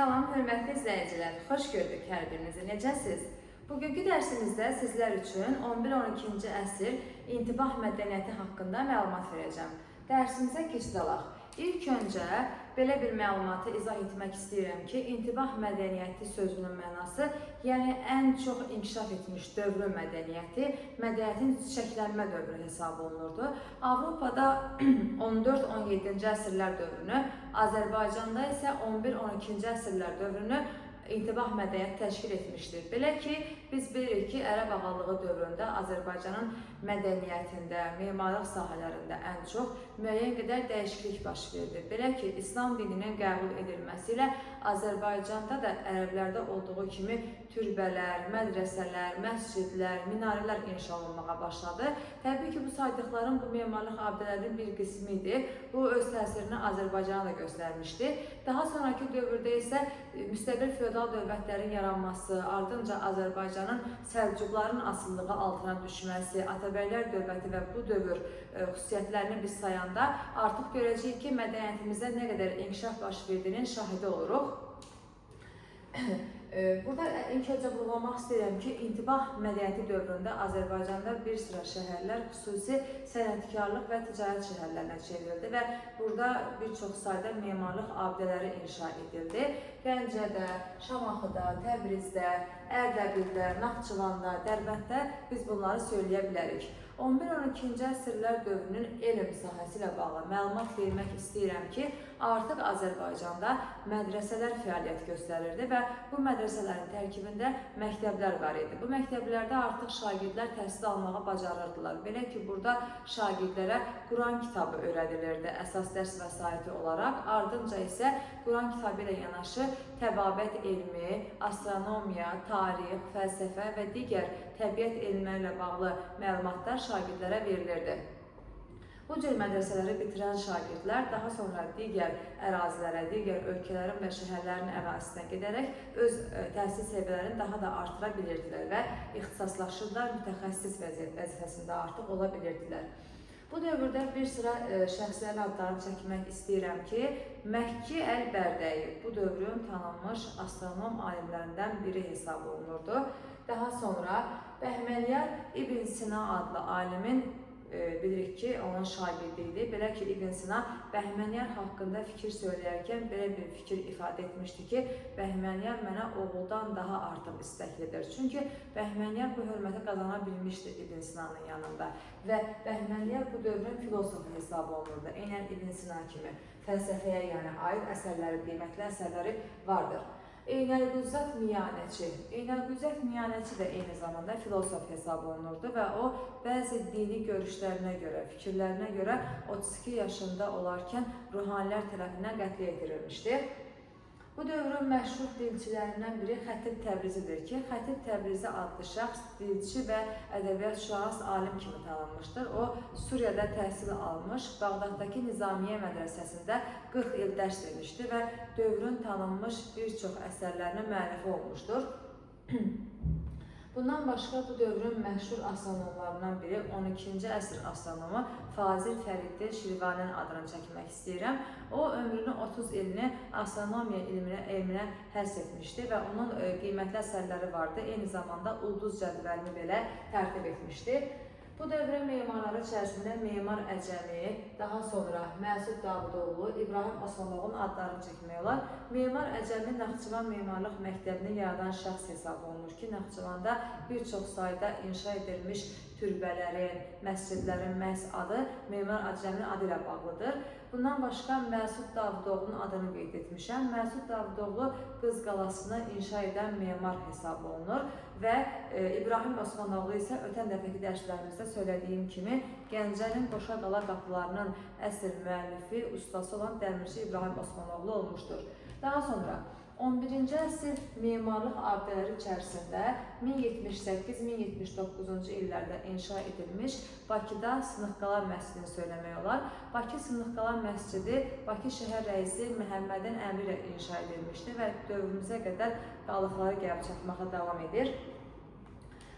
Salam hörmətli izləyicilər, xoş gördük hər birinizi. Necəsiz? Bugünkü dərsimizdə sizlər üçün 11-12-ci əsr intibah mədəniyyəti haqqında məlumat verəcəm. Dərsimizə keçid alaq. İlk öncə belə bir məlumatı izah etmək istəyirəm ki, intibah mədəniyyəti sözünün mənası, yəni ən çox inkişaf etmiş dövrün mədəniyyəti, mədəniyyətin çiçəklənmə dövrü hesab olunurdu. Avropada 14-17-ci əsrlər dövrünü, Azərbaycanda isə 11-12-ci əsrlər dövrünü intibah mədəniyyəti təşkil etmişdir. Belə ki, biz bilirik ki, Ərəb ağalığı dövründə Azərbaycanın mədəniyyətində, memarlıq sahələrində ən çox müəyyən qədər dəyişiklik baş verdi. Belə ki, İslam dininin qəbul edilməsi ilə Azərbaycanda da ərəblərdə olduğu kimi türbələr, mədrəsələr, məscidlər, minarələr inşa olunmağa başladı. Təbii ki, bu saydıqlarım bu memarlıq abidələrinin bir qismi idi. Bu öz təsirini Azərbaycana da göstərmişdi. Daha sonrakı dövrdə isə müstəqil feodal dövlətlərin yaranması, ardınca Azərbaycanın Səlcuqların asılılığı altına düşməsi, Atabəylər dövləti və bu dövr xüsusiyyətlərini biz sayanda artıq görəcəyik ki, mədəniyyətimizdə nə qədər inkişaf baş verdiyinin şahidi oluruq. Burada ilk öncə vurğulamaq istəyirəm ki, intibah mədəniyyəti dövründə Azərbaycanda bir sıra şəhərlər xüsusi sənətkarlıq və ticarət şəhərlərinə çevrildi və burada bir çox sayda memarlıq abidələri inşa edildi. Gəncədə, Şamaxıda, Təbrizdə, Ərdəbildə, Naxçıvanda, Dərbənddə biz bunları söyləyə bilərik. 11-12-ci əsrlər dövrünün elm sahəsi ilə bağlı məlumat vermək istəyirəm ki, artıq Azərbaycanda mədrəsələr fəaliyyət göstərirdi və bu mədrəsələrin tərkibində məktəblər var idi. Bu məktəblərdə artıq şagirdlər təhsil almağı bacarırdılar. Belə ki, burada şagirdlərə Quran kitabı öyrədilirdi əsas dərs vəsaiti olaraq. Ardınca isə Quran kitabı ilə yanaşı təbabət elmi, astronomiya, tarix, fəlsəfə və digər təbiət elmləri ilə bağlı məlumatlar şagirdlərə verilirdi. Bu cür mədrəsələri bitirən şagirdlər daha sonra digər ərazilərə, digər ölkələrin və şəhərlərin ərazisinə gedərək öz təhsil səviyyələrini daha da artıra bilirdilər və ixtisaslaşırdılar, mütəxəssis vəzifəsində artıq ola bilirdilər. Bu dövrdə bir sıra şəxslərin adlarını çəkmək istəyirəm ki, Məkki Əl-Bərdəyi bu dövrün tanınmış astronom alimlərindən biri hesab olunurdu. Daha sonra Bəhməliyar İbn Sina adlı alimin bilirik ki, onun şagirdi idi. Belə ki, İbn Sina Bəhməniyar haqqında fikir söyləyərkən belə bir fikir ifadə etmişdi ki, Bəhməniyar mənə oğuldan daha artıq istəklidir. Çünki Bəhməniyar bu hörməti qazana bilmişdi İbn Sinanın yanında və Bəhməniyar bu dövrün filosofu hesab olunurdu. Eynən İbn Sina kimi fəlsəfəyə, yəni aid əsərləri, qiymətli əsərləri vardır. Eynəlqüzzat Miyanəçi. Eynəlqüzzat Miyanəçi də eyni zamanda filosof hesab olunurdu və o bəzi dini görüşlərinə görə, fikirlərinə görə 32 yaşında olarkən ruhanilər tərəfindən qətlə yetirilmişdi. Bu dövrün məşhur dilçilərindən biri Xətib Təbrizidir ki, Xətib Təbrizi adlı şəxs dilçi və ədəbiyyatşünas alim kimi tanınmışdır. O, Suriyada təhsil almış, Bağdaddakı Nizamiyə mədrəsəsində 40 il dərs vermişdi və dövrün tanınmış bir çox əsərlərinin müəllifi olmuşdur. Bundan başqa bu dövrün məşhur astronomlarından biri 12-ci əsr astronomu Fazil Fəriddin Şirvaninin adını çəkmək istəyirəm. O ömrünün 30 ilini astronomiya elminə həsr etmişdi və onun qiymətli əsərləri vardı. Eyni zamanda ulduz cədvəlini belə tərtib etmişdi. Bu dövrün memarları içərisində Memar Əcəmi, daha sonra Məsud Davudoğlu, İbrahim Osmanoğlu'nun adlarını çəkmək olar. Memar Əcəmi Naxçıvan Memarlıq Məktəbini yaradan şəxs hesab olunur ki, Naxçıvanda bir çox sayda inşa edilmiş türbələrin, məscidlərin məhz adı Memar Əcəminin adı ilə bağlıdır. Bundan başqa Məsud Davudoğlu'nun adını qeyd etmişəm. Məsud Davudoğlu Qız Qalasını inşa edən memar hesab olunur və İbrahim Osmanoğlu isə ötən dəfəki dərslərimizdə söylədiyim kimi Gəncənin Qoşa Qala qapılarının əsl müəllifi, ustası olan dəmirçi İbrahim Osmanoğlu olmuşdur. Daha sonra 11-ci əsr memarlıq abidələri içərisində 1078-1079-cu illərdə inşa edilmiş Bakıda Sınıqqala məscidini söyləmək olar. Bakı Sınıqqala məscidi Bakı şəhər rəisi Məhəmmədin əmri ilə inşa edilmişdi və dövrümüzə qədər qalıqları gəlib çatmağa davam edir.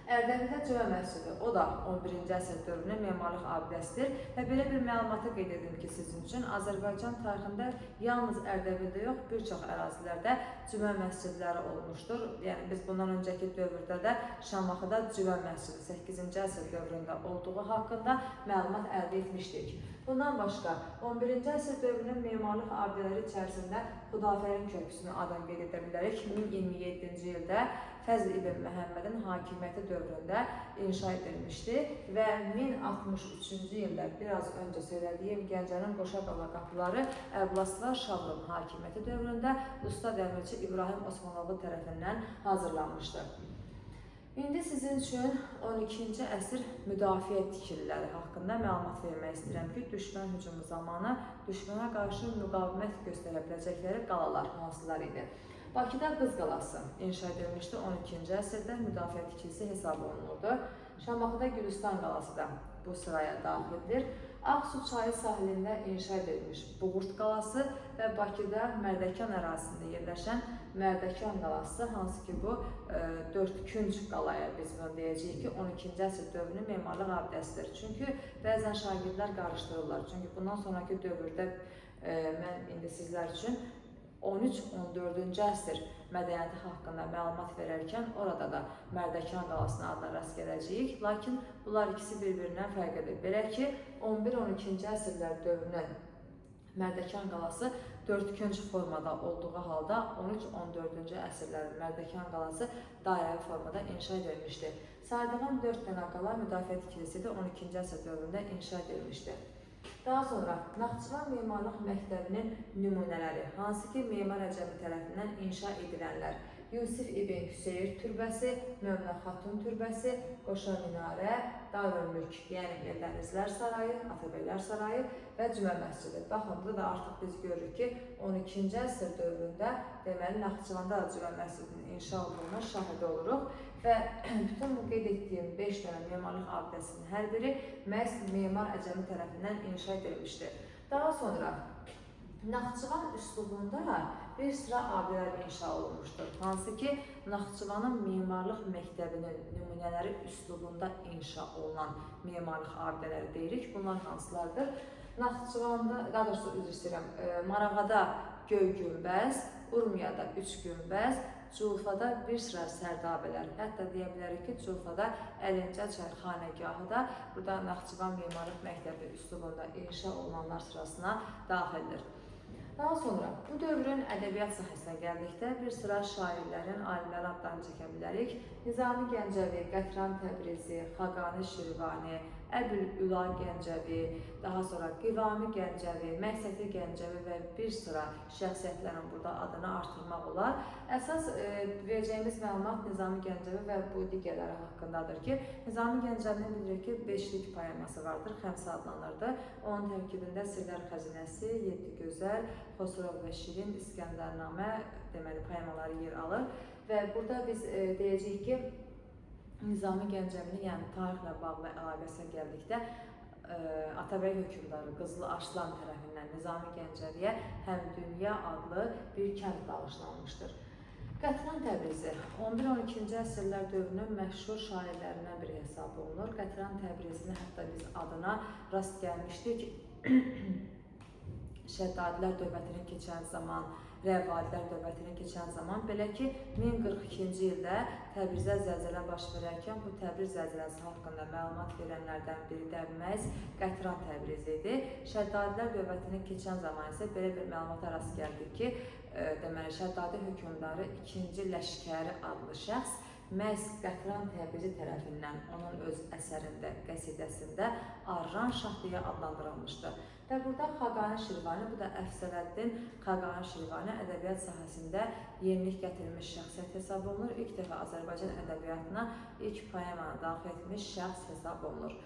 Ərdəbildə Cümə məscidi, o da 11-ci əsr dövrünün memarlıq abidəsidir və belə bir məlumatı qeyd edim ki, sizin üçün Azərbaycan tarixində yalnız Ərdəbildə yox, bir çox ərazilərdə Cümə məscidləri olmuşdur. Yəni biz bundan öncəki dövrdə də Şamaxıda Cümə məscidi 8-ci əsr dövründə olduğu haqqında məlumat əldə etmişdik. Bundan başqa 11-ci əsr dövrünün memarlıq abidələri içərisində Xudafərin körpüsünü adını qeyd edə bilərik. 1027-ci ildə Fəzl ibn Məhəmmədin hakimiyyəti dövründə inşa edilmişdi və 1063-cü ildə biraz öncə söylədiyim Gəncənin Qoşa Qala qapıları Əblaslar Şavrun hakimiyyəti dövründə usta dəmirçi İbrahim Osmanoğlu tərəfindən hazırlanmışdı. İndi sizin üçün 12-ci əsr müdafiə tikililəri haqqında məlumat vermək istəyirəm ki, düşmən hücumu zamanı düşmənə qarşı müqavimət göstərə biləcəkləri qalalar hansılar idi? Bakıda Qız Qalası inşa edilmişdi 12-ci əsrdə, müdafiə tikilisi hesab olunurdu. Şamaxıda Gülüstan qalası da bu sıraya daxildir. Ağsu çayı sahilində inşa edilmiş Buğurt qalası və Bakıda Mərdəkan ərazisində yerləşən Mərdəkan qalası, hansı ki bu dörd künc qalaya biz bunu deyəcəyik ki, 12-ci əsr dövrünün memarlıq abidəsidir. Çünki bəzən şagirdlər qarışdırırlar. Çünki bundan sonraki dövrdə mən indi sizlər üçün 13-14-cü əsr mədəniyyəti haqqında məlumat verərkən orada da Mərdəkan qalasının adına rast gələcəyik. Lakin bunlar ikisi bir-birindən fərqlidir. Belə ki, 11-12-ci əsrlər dövrünün Mərdəkan qalası dördkünc formada olduğu halda 13-14-cü əsrlərin Mərdəkan qalası dairəvi formada inşa edilmişdi. Saydığım 4 dənə qala müdafiə tikilisi də 12-ci əsr dövründə inşa edilmişdi. Daha sonra Naxçıvan Memarlıq Məktəbinin nümunələri, hansı ki Memar Əcəmi tərəfindən inşa edilənlər: Yusif ibn Hüseyr türbəsi, Möminə Xatun türbəsi, Qoşa Minarə, Darülmülk, yəni Eldənizlər Sarayı, Atabeylər Sarayı və Cümə məscidi. Baxın, burada da artıq biz görürük ki, 12-ci əsr dövründə deməli Naxçıvanda da Cümə məscidinin inşa olunduğuna şahid oluruq və bütün bu qeyd etdiyim 5 dənə memarlıq abidəsinin hər biri məhz Memar Əcəmi tərəfindən inşa edilmişdir. Daha sonra Naxçıvan üslubunda bir sıra abidələr inşa olunmuşdur. Hansı ki, Naxçıvanın memarlıq məktəbinin nümunələri üslubunda inşa olunan memarlıq abidələri deyirik. Bunlar hansılardır? Naxçıvanda, daha doğrusu üzr istəyirəm, Marağada Göy Günbəz, Urmiyada Üç Günbəz, Culfada bir sıra sərdabələr, hətta deyə bilərik ki, Culfada Əlincə çay xanəgahı da burada Naxçıvan Memarlıq Məktəbi üslubunda inşa olunanlar sırasına daxildir. Daha sonra bu dövrün ədəbiyyat sahəsinə gəldikdə bir sıra şairlərin, alimlərin adlarını çəkə bilərik. Nizami Gəncəvi, Qətran Təbrizi, Xaqani Şirvani, Əbül-Üla Gəncəvi, daha sonra Qivami Gəncəvi, Məhsəti Gəncəvi və bir sıra şəxsiyyətlərin burada adını artırmaq olar. Əsas verəcəyimiz məlumat Nizami Gəncəvi və bu digərləri haqqındadır ki, Nizami Gəncəvinin bilirik ki, beşlik poeması vardır, Xəmsə adlanırdı. Onun tərkibində Sirlər Xəzinəsi, Yeddi Gözəl, Xosrov və Şirin, İskəndərnamə deməli poemaları yer alır və burada biz deyəcəyik ki, Nizami Gəncəvinin, yəni tarixlə bağlı əlaqəsinə gəldikdə Atabəy hökmdarı Qızıl Arslan tərəfindən Nizami Gəncəviyə Həmdünya adlı bir kənd bağışlanmışdır. Qətran Təbrizi 11-12-ci əsrlər dövrünün məşhur şairlərindən biri hesab olunur. Qətran Təbrizini hətta biz adına rast gəlmişdik. Şəddadilər dövlətinin keçən zaman, Rəvadilər dövlətinin keçən zaman, belə ki, 1042-ci ildə Təbrizdə zəlzələ baş verərkən bu Təbriz zəlzələsi haqqında məlumat verənlərdən biri də məhz Qətran Təbrizi idi. Şəddadilər dövlətinin keçən zaman isə belə bir məlumata rast gəldik ki, deməli Şəddadi hökmdarı 2-ci Ləşkəri adlı şəxs məhz Qətran Təbrizi tərəfindən onun öz əsərində, qəsidəsində Arran Şah deyə adlandırılmışdı. Və burada Xaqani Şirvani, bu da Əfzələddin Xaqani Şirvani ədəbiyyat sahəsində yenilik gətirmiş şəxsiyyət hesab olunur. İlk dəfə Azərbaycan ədəbiyyatına ilk poemanı daxil etmiş şəxs hesab olunur.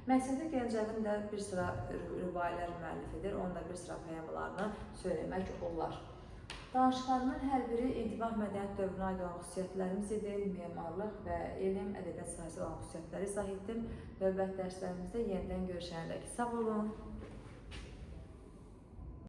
Məhsəti Gəncəvinin də bir sıra rübailər müəllifidir. Onun da bir sıra poemalarını söyləmək olar. Danışıqlarımın hər biri intibah mədəniyyət dövrünə aid olan xüsusiyyətlərimiz idi. Memarlıq və elm, ədəbiyyat sahəsi olan xüsusiyyətləri izah etdim. Növbəti dərslərimizdə yenidən görüşənədək sağ olun.